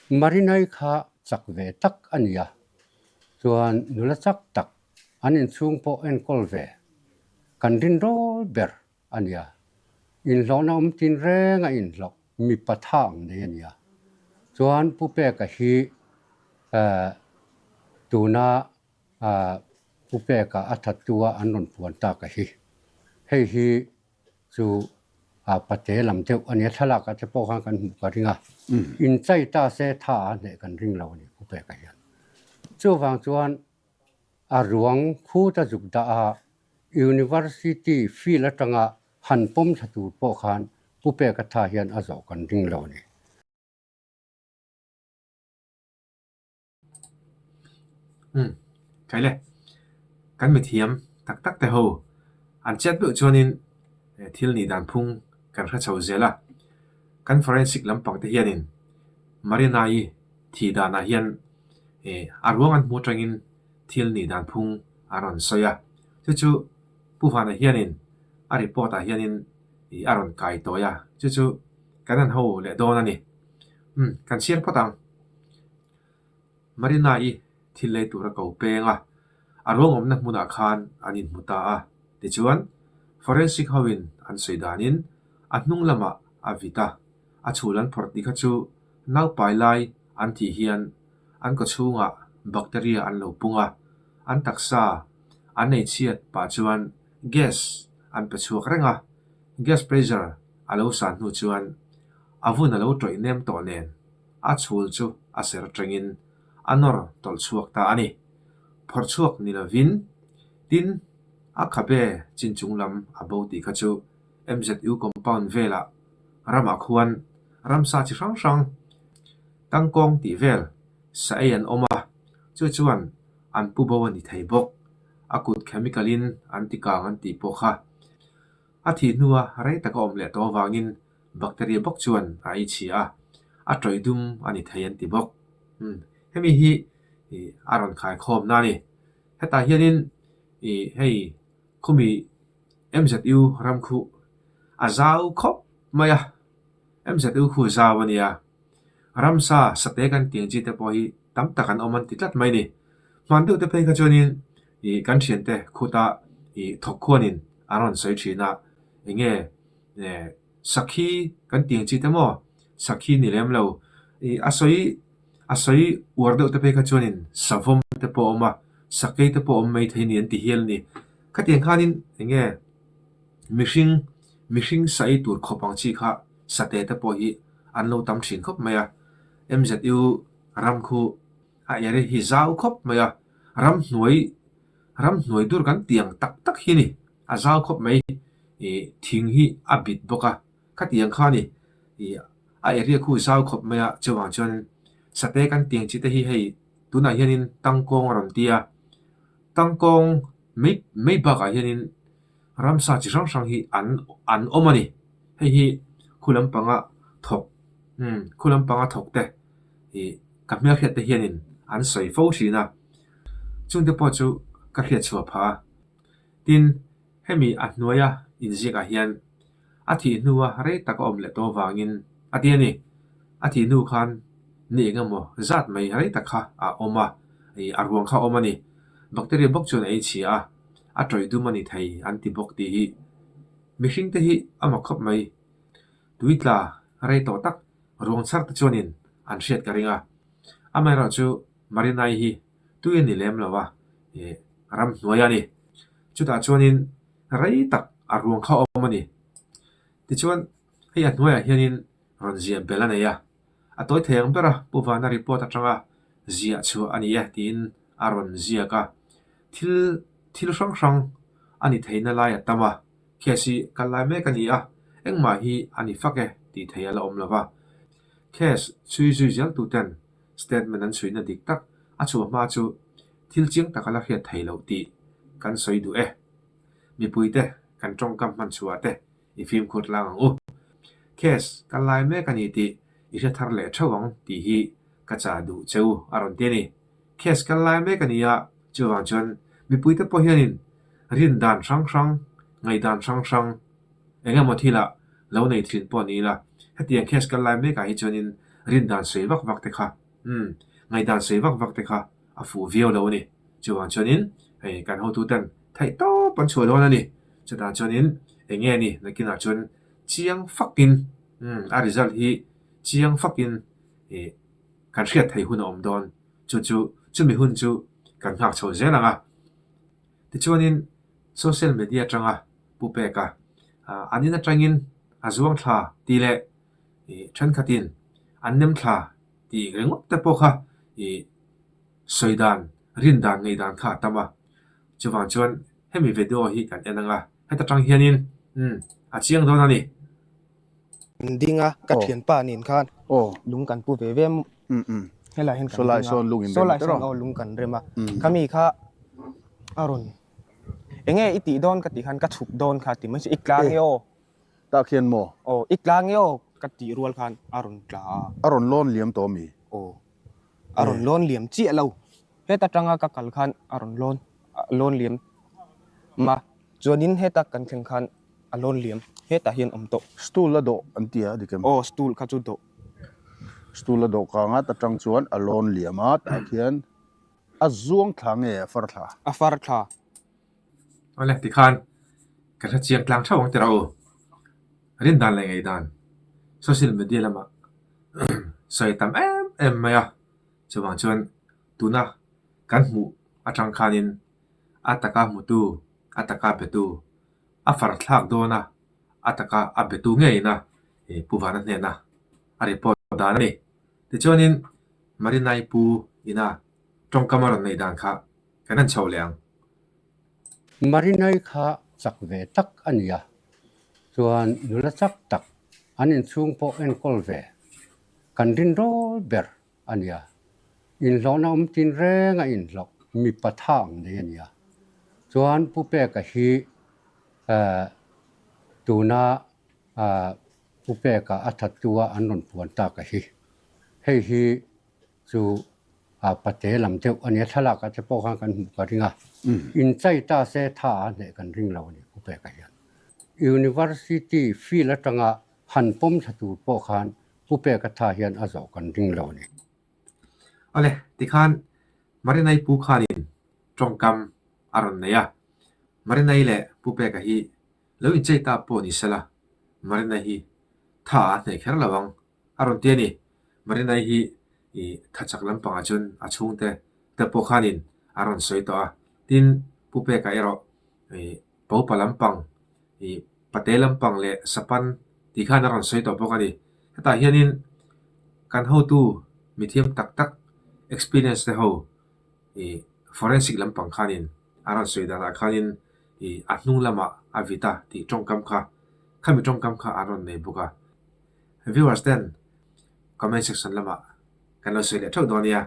Marinai kha chak ve tak a ni a, chuan nula chak tak an inchhung pawh enkawl ve kan rinrawl ber a ni a. Inhlawhna awm tin reng a inhlawh mipa tha ang nei a ni a. Chuan Pu Peka hi tuna Pu Peka a thattu a an rawn puan tak a hi. Hei hi chu pate lam deuh a ni a, thlalak ah te pawh khan kan hmuh ka ring a. Inchai ta se tha a hneh kan ring lo a ni Pu Peka hian. Chuvang chuan A ruang khut a zuk dah a, University field atanga han pawm thla tur pawh khan Pu Peka tha hian a zawh kan ring lo a ni. Umm, Kaile, kan mithiam tak tak te ho an chet deuh chuanin thil nih dan phung kan hre chho zel a. Kan forensic lampang te hianin Marina-i thih danah hian a ruang an hmu atangin thil nih dan phung a rawn sawi a. Chu chu Pu Vana hianin a report ah hianin a rawn kai tawi a, chu chu kan han ho leh dawn a ni. Umm, kan chhiar phawt ang. Marina-i thil lei tur a ko peng a, a ruang awmna hmunah khan an inhmu ta a. Tichuan, forensic hoin an sawi danin a hnung lamah a vit a, a chhul an phawrh tih kha chu Naupai lai an tih hian an kawchhungah bacteria an lo pung a, an taksa an ei chhiat pah chuan gas an pe chhuak reng a, gas pressure a lo san hnu chuan a vun a lo tawih nem tawh nen a chhul chu a ser tengin a nawr tawlh chhuak ta a ni. Phawrh chhuak ni lovin tin a khabe chin chung lam a bo tih kha chu MZU compound velah ramah khuan ramsa chi hrang hrang tangkawng tih vel sa ei an awm a, chu chuan an pu bo a ni thei bawk. A kut chemical in an ti kang an tih pawh kha a thih hnua rei taka awm leh tawh avangin bacteria bawk chuan a ei chhia a, a tawih dum a ni thei an ti bawk. Umm hemi hi a rawn khaikhawmna a ni. Hetah hianin ih hei khumi MZU ram khuh a zau khawp mai a, MZU khu zau a nia. Ramsa sate kan tih ang chi te pawh hi tam tak an awm an ti tlat mai a ni. Hman deuh te phei kha chuanin ih kan thiante khuta ih thawk khuanin an rawn sawi thin a, eng nge eh sakhi kan tih ang chi te maw sakhi ni lem lo ih a sawi a sawi uar deuh te phei kha chuanin savawm te pawh a awm a, sakei te pawh a awm maithei a ni an ti hial a ni. Khatiang khanin eng nge mihring mihring sa ei tur khawp ang chi kha sate te pawh hi an lo tam thin khawp mai a. MZU ram khu a area hi zau khawp mai a, ramhnuai ramhnuai dur kan tih ang tak tak hi a ni, a zau khawp mai ih thing hi a bit bawk a, khatiang kha a ni ih a area khu zau khawp mai a chuvang chuan sate kan tih ang chi te hi hei tunah hianin tangkawng a rawn ti a. Tangkawng mai mai bakah hianin ramsa chi hrang hrang hi an an awm a ni. Hei hi khu lampanga thawk umm khu lampanga thawk te ih ka hmelhriat te hianin an sawi fo thin a. Chungte pawh chu ka hriat chhuah phah a. Tin, hemi a hnuaia inziakah hian A thih hnua rei tak a awm leh tawh avangin a ti a ni. A thih hnu khan ni eng emaw zat mai rei tak kha a awm a, ih a ruang kha a awm a ni. Bacteria bawk chuan a ei chhia a, a tawih dum a ni thei an ti bawk tih hi mihring te hi a mak khawp mai. Tui tla rei tawh tak ruang chhar te chuanin an hriat ka ring a. Amaherawhchu Marinai hi tui a ni lem lo a, ih ramhnuai a ni. Chutah chuanin Rei tak a ruang kha awm a ni. Tichuan, hei a hnuaiah hianin rawn ziah belh a nei a. A tawi thei ang ber a, Pu Vana report atanga ziah chhuah a ni e tiin a rawn ziak a. Thil thil hrang hrang a ni theihna lai a tam a, case hi kal lai mek a ni a, engmah hi a ni fak e tih thei a la awm lo va. Case chhui zui zel tuten statement an chhuihna dik tak a chhuah hma chu thil chiang tak a la hriat thei loh tih kan sawi duh e. Mipuite kan tawngkam hman chhuah te i fimkhur tlang ang u. Case kal lai mek a ni tih i hre thar leh theuh ang tih hi ka chah duh che u a rawn ti a ni. Case kal lai mek a ni a, chuvang chuan mipuite pawh hianin rin dan hrang hrang, ngaihdan hrang hrang eng emaw thilah lo nei thin pawh ni ila, hetiang case kal lai mekah hi chuanin Rindan sawi vak vak te kha, umm, ngaihdan sawi vak vak te kha a fuh viau lo a ni. Chuvang chuanin hei kan hotuten theih tawp an chhuah dawn a ni. Chutah chuanin eng nge ni nakinah chuan chiang fakin, umm, a result hi chiang fakin ih kan hriat theih hun a awm dawn. Chu chu chumi hun chu kan nghak chho zel ang a. Tichuanin social media atanga pu pek a, an in atangin a zuang thla tih leh ih thenkhatin an nem thla tih ringawt te pawh kha ih sawi dan, rin dan, ngaih dan kha a tam a. Chuvang chuan hemi video hi kan en ang a, heta tang hianin umm a chiang dawn a ni. Kan ding a, ka thianpa nen khan lung kan pu ve ve helai hian kan ding a, sawlai sawn aw lung kan rem a, khami kha a rawn enge i tih dawn ka tih khan ka chhuk dawn kha ti mai chu i tla nge aw. Tah khian maw? Aw i tla nge aw ka tih rual khan a rawn tla a. A rawn lawn liam tawh ami? Aw a rawn lawn liam chiah lo, heta tanga ka kal khan a rawn lawn lawn liam ma chuanin heta kan thleng khan A lawn liam hetah hian awm tawh. Stool a dawh an ti a dik em? Aw stool kha chu dawh. Stool a dawh kang at atang chuan a lawn liam a tah khian a zuang thla nge a far thla? A far thla. Awle tikhan ka hre chiang tlang theuh ang tira u. Rin dan leh ngaih dan social media lamah sawi tam em em mai a. Chuvang chuan tuna kan hmuh atang khanin a taka hmutu a taka betu a far thlak dawn a, a taka a betu ngeiin a Pu Vana hnena a report dan a ni. Tichuanin Marinai Pu ina tawngkam a rawn neih dan kha kan han chho leh ang. Marinai kha chak ve tak a ni a, chuan nula chak tak an inchhung pawh enkawl ve kan rinrawl ber a ni a, inhlawhna awm tin reng a inhlawh mipa tha ang nei a ni a. Chuan Pu Peka hi eh tuna ah Pu Peka a thattu a an rawn puan tak a hi. Hei hi chu ah pate lam deuh a ni a, thlalak ah te pawh khan kan hmuh ka ring a. Inchai ta se tha a hneh kan ring lo a ni Pu Peka hian. University field atanga han pawm thla tur pawh khan Pu Peka tha hian a zawh kan ring lo a ni. Awle, tikhan Marinai Pu khanin tawngkam a rawn nei a. Marinai leh Pu Peka hi lo inchei ta pawh ni sela, Marinai hi tha a hneh kher lo ang a rawn ti a ni. Marinai hi ih tha chak lampangah chuan a chhungte te pawh khanin a rawn sawi tawh a. Tin, Pu Peka erawh ih Popa lampang ih Pate lampang leh Sapan tih khan a rawn sawi tawh bawk a ni. Hetah hianin kan hotu mithiam tak tak experience te ho ih forensic lampang khanin a rawn sawi danah khanin ih a hnung lamah a vit a tih tawngkam kha khami tawngkam kha an rawn nei bawk a. Viewers ten comment section lamah kan lo sawi leh theuh dawn nia.